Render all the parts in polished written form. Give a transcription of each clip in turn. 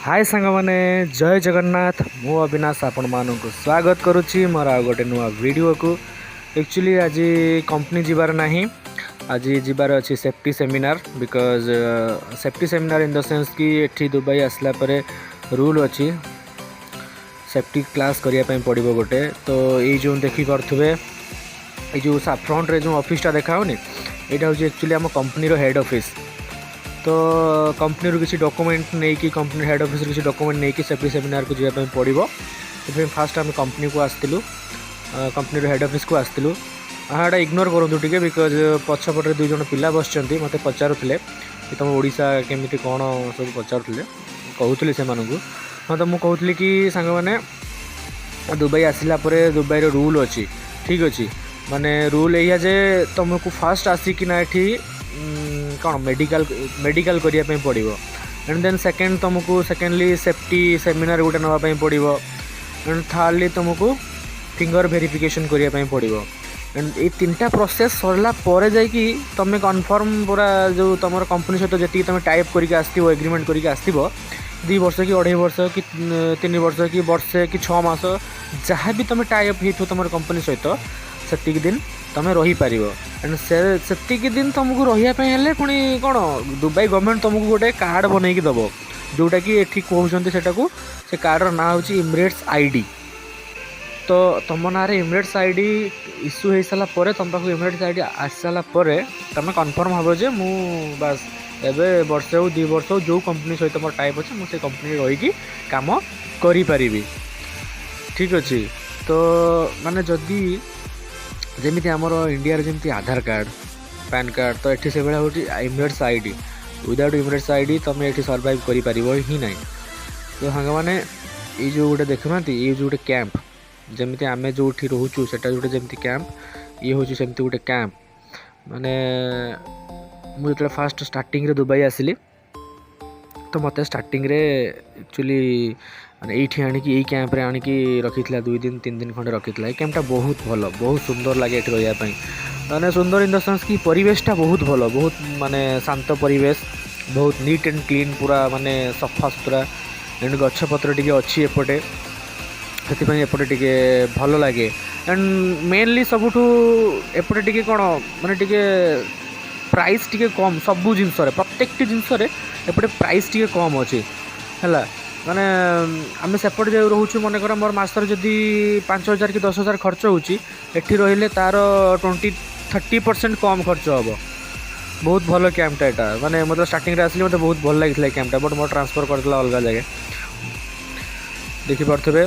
ହାଏ ସାଙ୍ଗମାନେ, ଜୟ ଜଗନ୍ନାଥ। ମୁଁ ଅବିନାଶ ଆପଣମାନଙ୍କୁ ସ୍ୱାଗତ କରୁଛି ମୋର ଆଉ ଗୋଟେ ନୂଆ ଭିଡ଼ିଓକୁ। ଆକ୍ଚୁଆଲି ଆଜି କମ୍ପାନୀ ଯିବାର ନାହିଁ, ଆଜି ଯିବାର ଅଛି safety seminar, because safety seminar in the sense କି ଏଠି ଦୁବାଇ ଆସିଲା ପରେ ରୁଲ୍ ଅଛି, ସେଫ୍ଟି କ୍ଲାସ୍ କରିବା ପାଇଁ ପଡ଼ିବ ଗୋଟେ। ତ ଏଇ ଯେଉଁ ଦେଖିପାରୁଥିବେ, ଏଇ ଯେଉଁ ଫ୍ରଣ୍ଟରେ ଯେଉଁ ଅଫିସଟା ଦେଖାହେଉନି, ଏଇଟା ହେଉଛି ଆକ୍ଚୁଆଲି ଆମ କମ୍ପାନୀର ହେଡ଼୍ ଅଫିସ୍। ତ କମ୍ପାନୀରୁ କିଛି ଡକୁମେଣ୍ଟ ନେଇକି, କମ୍ପାନୀ ହେଡ଼୍ ଅଫିସରୁ କିଛି ଡକୁମେଣ୍ଟ ନେଇକି ସେଫ୍ଟି ସେମିନାରକୁ ଯିବା ପାଇଁ ପଡ଼ିବ। ସେଥିପାଇଁ ଫାଷ୍ଟ ଆମେ କମ୍ପାନୀକୁ ଆସିଥିଲୁ, କମ୍ପାନୀର ହେଡ଼୍ ଅଫିସକୁ ଆସିଥିଲୁ। ହଁ, ଏଇଟା ଇଗ୍ନୋର କରନ୍ତୁ ଟିକେ, because ପଛପଟରେ ଦୁଇ ଜଣ ପିଲା ବସିଛନ୍ତି, ମୋତେ ପଚାରୁଥିଲେ କି ତୁମ ଓଡ଼ିଶା କେମିତି କ'ଣ ସବୁ ପଚାରୁଥିଲେ। କହୁଥିଲି ସେମାନଙ୍କୁ। ହଁ, ତ ମୁଁ କହୁଥିଲି କି ସାଙ୍ଗମାନେ, ଦୁବାଇ ଆସିଲା ପରେ ଦୁବାଇର ରୁଲ୍ ଅଛି, ଠିକ୍ ଅଛି? ମାନେ ରୁଲ୍ ଏଇଆ ଯେ ତୁମକୁ ଫାଷ୍ଟ ଆସିକିନା ଏଠି କ'ଣ ମେଡ଼ିକାଲ କରିବା ପାଇଁ ପଡ଼ିବ। ଆଣ୍ଡ then second, ତୁମକୁ ସେକେଣ୍ଡଲି ସେଫ୍ଟି ସେମିନାର ଗୋଟେ ନେବା ପାଇଁ ପଡ଼ିବ। ଆଣ୍ଡ ଥାର୍ଡ଼ଲି ତୁମକୁ ଫିଙ୍ଗର ଭେରିଫିକେସନ୍ କରିବା ପାଇଁ ପଡ଼ିବ। ଆଣ୍ଡ ଏଇ ତିନିଟା ପ୍ରୋସେସ୍ ସରିଲା ପରେ ଯାଇକି ତୁମେ କନଫର୍ମ ପୁରା ଯେଉଁ ତୁମର କମ୍ପାନୀ ସହିତ ଯେତିକି ତୁମେ ଟାଇଅପ୍ କରିକି ଆସିଥିବ, ଏଗ୍ରିମେଣ୍ଟ କରିକି ଆସିଥିବ, 2 ବର୍ଷ କି 2.5 ବର୍ଷ କି 3 ବର୍ଷ କି ବର୍ଷେ କି 6 ମାସ, ଯାହା ବି ତୁମେ ଟାଇଅପ୍ ହେଇଥିବ ତୁମର କମ୍ପାନୀ ସହିତ, ସେତିକି ଦିନ ତୁମେ ରହିପାରିବ। ଆଣ୍ଡ ସେ ସେତିକି ଦିନ ତୁମକୁ ରହିବା ପାଇଁ ହେଲେ ପୁଣି କ'ଣ, ଦୁବାଇ ଗଭର୍ଣ୍ଣମେଣ୍ଟ ତୁମକୁ ଗୋଟେ କାର୍ଡ଼ ବନେଇକି ଦେବ, ଯେଉଁଟାକି ଏଠି କହୁଛନ୍ତି ସେଟାକୁ, ସେ କାର୍ଡ଼ର ନାଁ ହେଉଛି ଇମିରେଟ୍ସ ଆଇଡ଼ି। ତ ତୁମ ନାଁରେ ଇମିରେଟ୍ସ ଆଇଡ଼ି ଇସ୍ୟୁ ହେଇସାରିଲା ପରେ, ତୁମ ପାଖକୁ ଇମିରେଟ୍ସ ଆଇଡ଼ି ଆସିସାରିଲା ପରେ ତୁମେ କନଫର୍ମ ହେବ ଯେ ମୁଁ ବାସ୍ ଏବେ ବର୍ଷେ ହଉ, 2 ବର୍ଷ ହଉ, ଯେଉଁ କମ୍ପାନୀ ସହିତ ମୋର ଟାଇଅପ୍ ଅଛି, ମୁଁ ସେ କମ୍ପାନୀରେ ରହିକି କାମ କରିପାରିବି। ଠିକ୍ ଅଛି? ତ ମାନେ ଯଦି ଯେମିତି ଆମର ଇଣ୍ଡିଆରେ ଯେମିତି ଆଧାର କାର୍ଡ଼, ପ୍ୟାନ୍ କାର୍ଡ଼, ତ ଏଠି ସେଭଳିଆ ହେଉଛି Emirates ID. Without Emirates ID ତୁମେ ଏଠି ସର୍ଭାଇଭ୍ କରିପାରିବ ହିଁ ନାହିଁ। ତ ସାଙ୍ଗମାନେ, ଏଇ ଯେଉଁ ଗୋଟେ ଦେଖୁନାହାନ୍ତି, ଏଇ ଯେଉଁ ଗୋଟେ କ୍ୟାମ୍ପ, ଯେମିତି ଆମେ ଯେଉଁଠି ରହୁଛୁ ସେଟା ଗୋଟେ ଯେମିତି କ୍ୟାମ୍ପ, ଇଏ ହେଉଛି ସେମିତି ଗୋଟେ କ୍ୟାମ୍ପ। ମାନେ ମୁଁ ଯେତେବେଳେ ଫାଷ୍ଟ ଷ୍ଟାର୍ଟିଂରେ ଦୁବାଇ ଆସିଲି, ତ ମୋତେ ଷ୍ଟାର୍ଟିଂରେ ଆକ୍ଚୁଆଲି ମାନେ ଏଇଠି ଆଣିକି, ଏଇ କ୍ୟାମ୍ପରେ ଆଣିକି ରଖିଥିଲା, 2 ଦିନ 3 ଦିନ ଖଣ୍ଡେ ରଖିଥିଲା। ଏଇ କ୍ୟାମ୍ପଟା ବହୁତ ଭଲ, ବହୁତ ସୁନ୍ଦର ଲାଗେ ଏଠି ରହିବା ପାଇଁ। ମାନେ ସୁନ୍ଦର ଇନ୍ the sense କି ପରିବେଶଟା ବହୁତ ଭଲ, ବହୁତ ମାନେ ଶାନ୍ତ ପରିବେଶ, ବହୁତ ନିଟ୍ ଆଣ୍ଡ କ୍ଲିନ୍, ପୁରା ମାନେ ସଫା ସୁତୁରା। ଏଣ୍ଡ ଗଛପତ୍ର ଟିକେ ଅଛି ଏପଟେ, ସେଥିପାଇଁ ଏପଟେ ଟିକେ ଭଲ ଲାଗେ। ଆଣ୍ଡ ମେନଲି ସବୁଠୁ ଏପଟେ ଟିକେ କ'ଣ, ମାନେ ଟିକେ ପ୍ରାଇସ୍ ଟିକେ କମ୍ ସବୁ ଜିନିଷରେ। ପ୍ରତ୍ୟେକଟି ଜିନିଷରେ ଏପଟେ ପ୍ରାଇସ୍ ଟିକେ କମ୍ ଅଛି। ହେଲା, ମାନେ ଆମେ ସେପଟେ ଯେଉଁ ରହୁଛୁ, ମନେକର ମୋର ମାସରେ ଯଦି 5,000 କି 10,000 ଖର୍ଚ୍ଚ ହେଉଛି, ଏଠି ରହିଲେ ତା'ର 20-30% କମ୍ ଖର୍ଚ୍ଚ ହେବ। ବହୁତ ଭଲ କ୍ୟାମ୍ପଟା ଏଇଟା। ମାନେ ମୋତେ ଷ୍ଟାର୍ଟିଂରେ ଆସିଲି, ମୋତେ ବହୁତ ଭଲ ଲାଗିଥିଲା ଏ କ୍ୟାମ୍ପଟା, ବଟ୍ ମୋର ଟ୍ରାନ୍ସଫର୍ କରିଦେଲା ଅଲଗା ଜାଗା। ଦେଖିପାରୁଥିବେ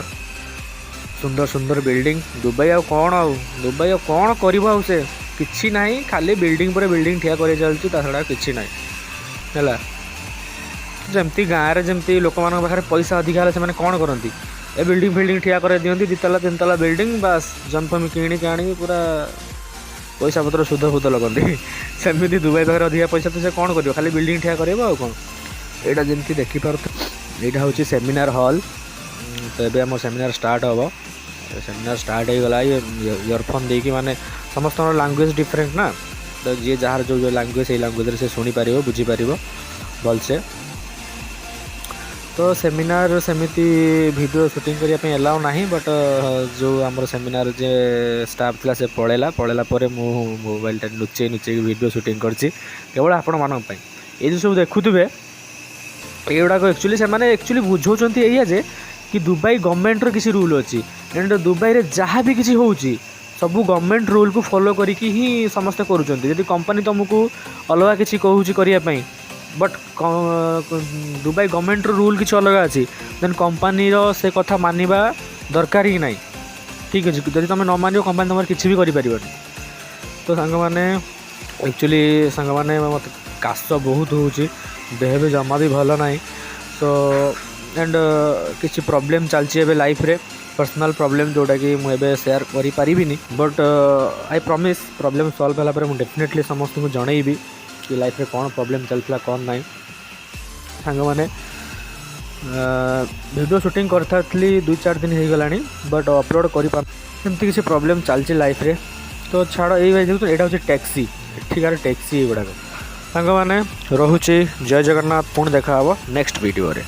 ସୁନ୍ଦର ସୁନ୍ଦର ବିଲ୍ଡିଂ। ଦୁବାଇ ଆଉ କ'ଣ, ଆଉ ଦୁବାଇ ଆଉ କ'ଣ କରିବ ଆଉ ସେ? କିଛି ନାହିଁ, ଖାଲି ବିଲ୍ଡିଂ ପରେ ବିଲ୍ଡିଂ ଠିଆ କରି ଚାଲିଛି, ତା ଛଡ଼ା ଆଉ କିଛି ନାହିଁ। ହେଲା, ଯେମିତି ଗାଁରେ ଯେମିତି ଲୋକମାନଙ୍କ ପାଖରେ ପଇସା ଅଧିକା ହେଲେ ସେମାନେ କ'ଣ କରନ୍ତି? ଏ ବିଲ୍ଡିଂ ଫିଲ୍ଡିଂ ଠିଆ କରାଇ ଦିଅନ୍ତି, ଦୁଇତାଲା ତିନିତାଲା ବିଲ୍ଡିଂ, ବାସ୍ ଜମିଫମି କିଣିକି ଆଣିକି ପୁରା ପଇସା ପତ୍ର ସୁଧ ଫୁଦ ଲଗନ୍ତି। ସେମିତି ଦୁବାଇ ପାଖରେ ଅଧିକା ପଇସା ତ ସେ କ'ଣ କରିବ? ଖାଲି ବିଲ୍ଡିଂ ଠିଆ କରିବ, ଆଉ କ'ଣ? ଏଇଟା ଯେମିତି ଦେଖିପାରୁଥିବ, ଏଇଟା ହେଉଛି ସେମିନାର ହଲ୍। ତ ଏବେ ଆମ ସେମିନାର ଷ୍ଟାର୍ଟ ହେବ। ସେମିନାର ଷ୍ଟାର୍ଟ ହେଇଗଲା। ଇଏ ଇୟରଫୋନ୍ ଦେଇକି, ମାନେ ସମସ୍ତଙ୍କର ଲାଙ୍ଗୁଏଜ୍ ଡିଫରେଣ୍ଟ ନା, ତ ଯିଏ ଯାହାର ଯେଉଁ ଯେଉଁ ଲାଙ୍ଗୁଏଜ୍, ସେଇ ଲାଙ୍ଗୁଏଜ୍ରେ ସେ ଶୁଣିପାରିବ, ବୁଝିପାରିବ ଭଲସେ। ତ ସେମିନାର ସେମିତି ଭିଡ଼ିଓ ସୁଟିଂ କରିବା ପାଇଁ ଏଲାଉ ନାହିଁ, ବଟ୍ ଯେଉଁ ଆମର ସେମିନାର ଯେ ଷ୍ଟାଫ୍ ଥିଲା, ସେ ପଳେଇଲା। ପଳେଇଲା ପରେ ମୁଁ ମୋବାଇଲଟା ଲୁଚେଇ ଲୁଚେଇକି ଭିଡ଼ିଓ ସୁଟିଂ କରିଛି କେବଳ ଆପଣମାନଙ୍କ ପାଇଁ। ଏଇ ଯେଉଁ ସବୁ ଦେଖୁଥିବେ, ଏଗୁଡ଼ାକ ଆକ୍ଚୁଆଲି ସେମାନେ ଆକ୍ଚୁଆଲି ବୁଝାଉଛନ୍ତି ଏଇଆ ଯେ କି ଦୁବାଇ ଗଭର୍ଣ୍ଣମେଣ୍ଟର କିଛି ରୁଲ୍ ଅଛି। ଆଣ୍ଡ ଦୁବାଇରେ ଯାହା ବି କିଛି ହେଉଛି, ସବୁ ଗଭର୍ଣ୍ଣମେଣ୍ଟ ରୁଲ୍କୁ ଫଲୋ କରିକି ହିଁ ସମସ୍ତେ କରୁଛନ୍ତି। ଯଦି କମ୍ପାନୀ ତୁମକୁ ଅଲଗା କିଛି କହୁଛି କରିବା ପାଇଁ, ବଟ୍ ଦୁବାଇ ଗଭର୍ଣ୍ଣମେଣ୍ଟର ରୁଲ୍ କିଛି ଅଲଗା ଅଛି, ଦେନ୍ କମ୍ପାନୀର ସେ କଥା ମାନିବା ଦରକାର ହିଁ ନାହିଁ। ଠିକ୍ ଅଛି? ଯଦି ତୁମେ ନ ମାନିବ, କମ୍ପାନୀ ତୁମର କିଛି ବି କରିପାରିବନି। ତ ସାଙ୍ଗମାନେ, ଆକ୍ଚୁଆଲି ସାଙ୍ଗମାନେ, ମୋତେ କାଶ ବହୁତ ହେଉଛି, ଦେହ ବି ଜମା ବି ଭଲ ନାହିଁ। ସୋ ଆଣ୍ଡ କିଛି ପ୍ରୋବ୍ଲେମ୍ ଚାଲିଛି ଏବେ ଲାଇଫ୍ରେ, ପର୍ସନାଲ୍ ପ୍ରୋବ୍ଲେମ୍, ଯେଉଁଟାକି ମୁଁ ଏବେ ସେୟାର କରିପାରିବିନି। But I promise, problem solve ହେଲା ପରେ ମୁଁ ଡେଫିନେଟଲି ସମସ୍ତଙ୍କୁ ଜଣେଇବି କି ଲାଇଫ୍ରେ କ'ଣ ପ୍ରୋବ୍ଲେମ୍ ଚାଲିଥିଲା, କ'ଣ ନାହିଁ। ସାଙ୍ଗମାନେ, ଭିଡ଼ିଓ ସୁଟିଂ କରିସାରିଥିଲି, 2-4 ଦିନ ହେଇଗଲାଣି, ବଟ୍ ଅପଲୋଡ଼ କରିପାରୁ, ସେମିତି କିଛି ପ୍ରୋବ୍ଲେମ୍ ଚାଲିଛି ଲାଇଫ୍ରେ। ତ ଛାଡ଼। ଏଇ ଭାଇ ଦେଖୁଛ, ଏଇଟା ହେଉଛି ଟ୍ୟାକ୍ସି, ଏଠିକାର ଟ୍ୟାକ୍ସି ଏଗୁଡ଼ାକ। ସାଙ୍ଗମାନେ, ରହୁଛି, ଜୟ ଜଗନ୍ନାଥ। ପୁଣି ଦେଖା ହେବ ନେକ୍ସଟ ଭିଡ଼ିଓରେ।